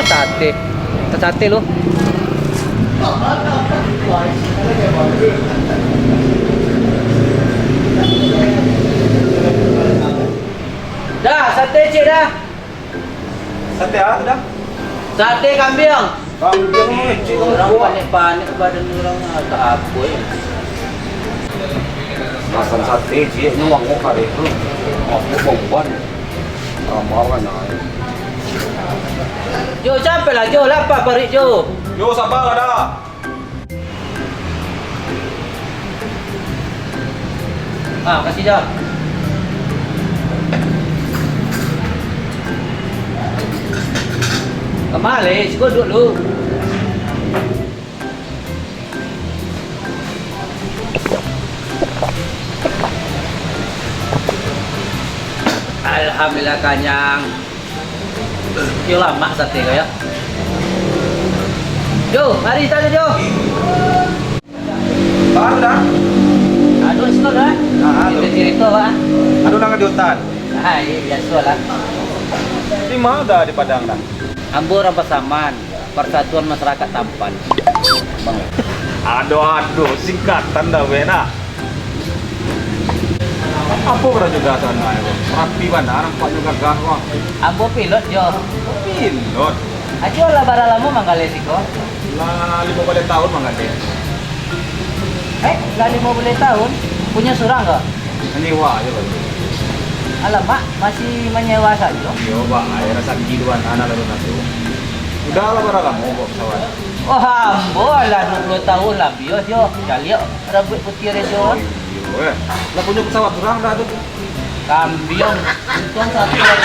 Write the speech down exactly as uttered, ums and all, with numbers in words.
Sate. Sate lu. Dah, sate ciek dah. Sate apa tu, dah? Sate kambiang. Kambiang ni, ciek. Urang panek-panek badan urang, ah, tak apa ya. Makan sate, ciek, ni wangok kari tu. Aku bomban. Ramah kan, ai. Jo, capek lah, Jo. Lapar paruik, Jo. Jo, sabar lah, dah. Ah, kasih, Jo. Kamari, siko duduak lu. Alhamdulillah, kanyang. Yo, lamak sate ko, yo. Jo, mari tadi, Jo. Baru dah. Aduh, siko dah. Ah, aduh. Cerita-cerita, Pak. Aduh, nang di hutan. Ah, iya, biaso lah. Di ma dah di Padang dah? Ambo urang Pasaman. Persatuan Masyarakat Tampan. Aduh, aduh, singkatan dah, weh, nah. Apo karajo di sana, yo? Rapi bana, nampaknyo gagah, wah. Ambo pilot, Jo. Pilot? Ajo lah bara lamo manggaleh siko? Lah limo baleh taun manggaleh. Eh, lah limo baleh taun? Punyo surang ko? Manyewa ajo, Bang. Alamak, masih manyewa sajo? Iyo, Bang, ayo rasaki tu, Bang, anak lalu tu. Udah lah bara lamo bawa pesawat? Wah, ambo lah duo puluah taun labiah, Jo. Caliak rambuik putiah dia, Jo. Oh, iyo, eh. Lah punyo pesawat surang dah tu. Kambiang. Untuang satu lah.